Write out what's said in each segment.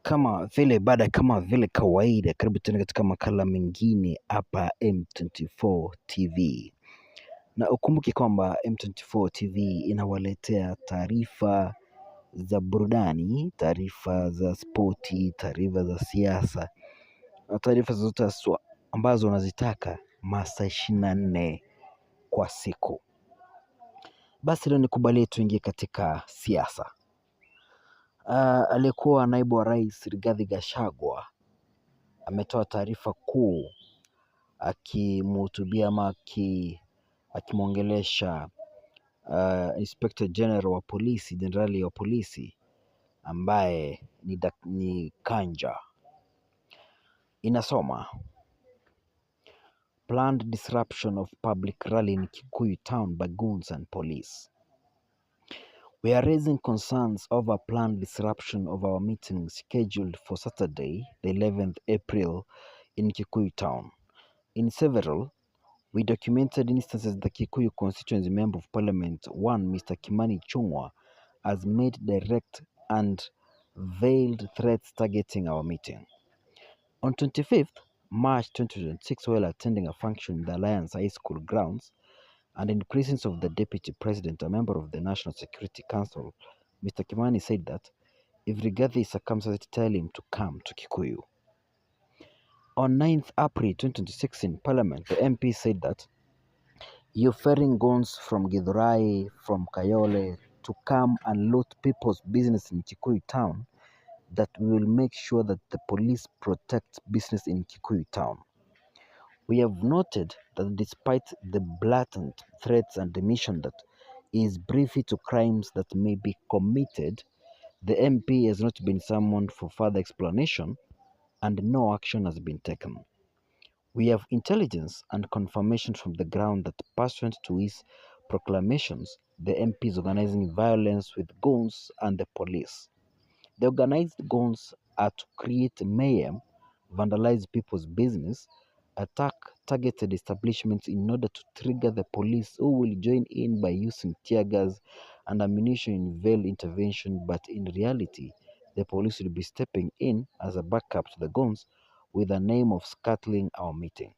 Kama vile kawaida, karibu tena katika makala mengine hapa M24 TV, na ukumbuke kwamba M24 TV inawaletea taarifa za burudani, taarifa za spoti, taarifa za siasa na taarifa zote ambazo unazitaka masaa 24 kwa siku. Basi leo nikubalie tuingie katika siasa. Aliyekuwa naibu wa rais Rigathi Gachagua ametoa taarifa kuu akimhutubia ama akimwongelesha Inspector General wa polisi, jenerali wa polisi ambaye ni Kanja. Inasoma: planned disruption of public rally in Kikuyu town by goons and police. We are raising concerns over planned disruption of our meeting scheduled for Saturday, the 11th April in Kikuyu town. In several, we documented instances the Kikuyu constituency member of parliament, one Mr. Kimani Ichung'wah, has made direct and veiled threats targeting our meeting. On 25th March 2026, while attending a function in the Alliance High School grounds, and in the presence of the Deputy President, a member of the National Security Council, Mr. Kimani said that if Rigathi is circumcised, tell him to come to Kikuyu. On 9th April 2026 in Parliament, the MP said that you're ferrying guns from Githurai, from Kayole, to come and loot people's business in Kikuyu town, that we will make sure that the police protect business in Kikuyu town. We have noted that despite the blatant threats and admission that he is privy to crimes that may be committed, the MP has not been summoned for further explanation and no action has been taken. We have intelligence and confirmation from the ground that pursuant to his proclamations, the MP is organizing violence with goons and the police. The organized goons are to create mayhem, vandalize people's business, attack targeted establishments in order to trigger the police, who will join in by using tear gas and ammunition in veiled intervention, but in reality, the police will be stepping in as a backup to the goons with the aim of scuttling our meeting.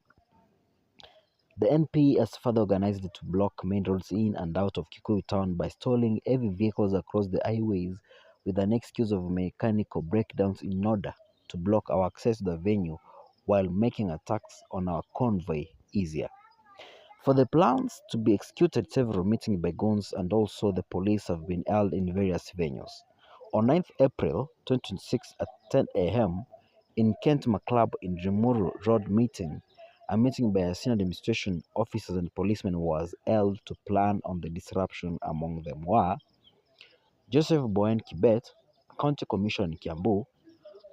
The MP has further organized to block main roads in and out of Kikuyu town by stalling heavy vehicles across the highways with an excuse of mechanical breakdowns in order to block our access to the venue while making attacks on our convoy easier. For the plans to be executed, several meetings by goons and also the police have been held in various venues. On 9th April 2026 at 10 a.m. in Kent Club in Rimuru Road meeting, a meeting by senior administration officers and policemen was held to plan on the disruption. Among them were Joseph Bowen Kibet, County Commissioner in Kiambu;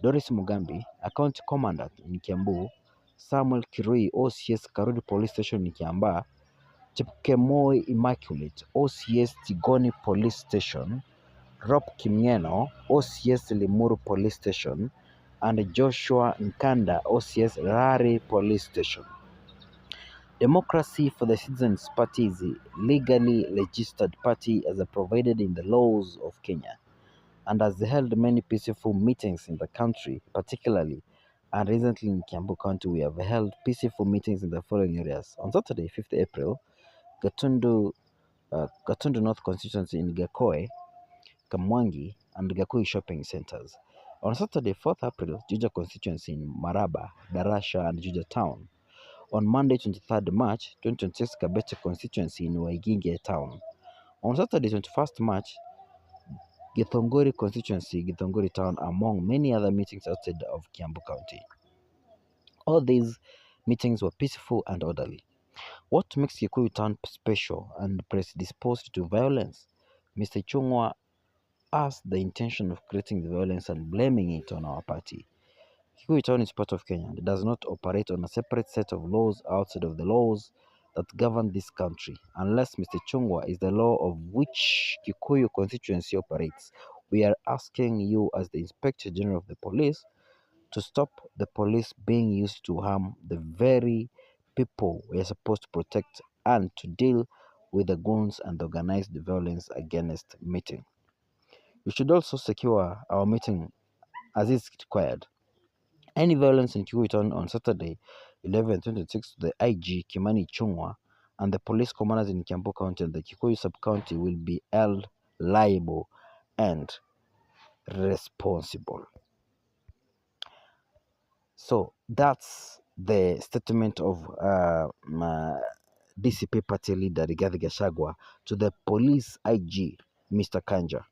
Doris Mugambi, a County Commandant in Kiambu; Samuel Kirui, OCS Karudi Police Station in Kiambaa; Chepkemoi Immaculate, OCS Tigoni Police Station; Rob Kimng'eno, OCS Limuru Police Station; and Joshua Nkanda, OCS Rari Police Station. Democracy for the Citizens Party is a legally registered party as provided in the laws of Kenya, and has held many peaceful meetings in the country, particularly and recently in Kiambu County. We have held peaceful meetings in the following areas. On Saturday, 5th April, Gatundu North constituency in Gakoe, Kamwangi, and Gakuyu shopping centers. On Saturday, 4th April, Juja constituency in Maraba, Darasha, and Juja town. On Monday, 23rd March 2026, Kabeche constituency in Waiginge town. On Saturday, 21st March, Githongori constituency, Githongori town, among many other meetings outside of Kiambu County. All these meetings were peaceful and orderly. What makes Kikuyu town special and predisposed to violence? Mr. Ichung'wah has the intention of creating the violence and blaming it on our party. Kikuyu town is part of Kenya and does not operate on a separate set of laws outside of the laws that govern this country, unless Mr. Ichung'wah is the law of which Kikuyu constituency operates. We are asking you as the Inspector General of the Police to stop the police being used to harm the very people we are supposed to protect, and to deal with the goons and the organized violence against meeting. We should also secure our meeting as is required. Any violence in Kikuyu Town on Saturday, 11/26, the IG Kimani Ichung'wah and the police commanders in Kiambu County and the Kikuyu sub-county will be held liable and responsible. So that's the statement of DCP party leader Rigathi Gachagua to the police IG, Mr. Kanja.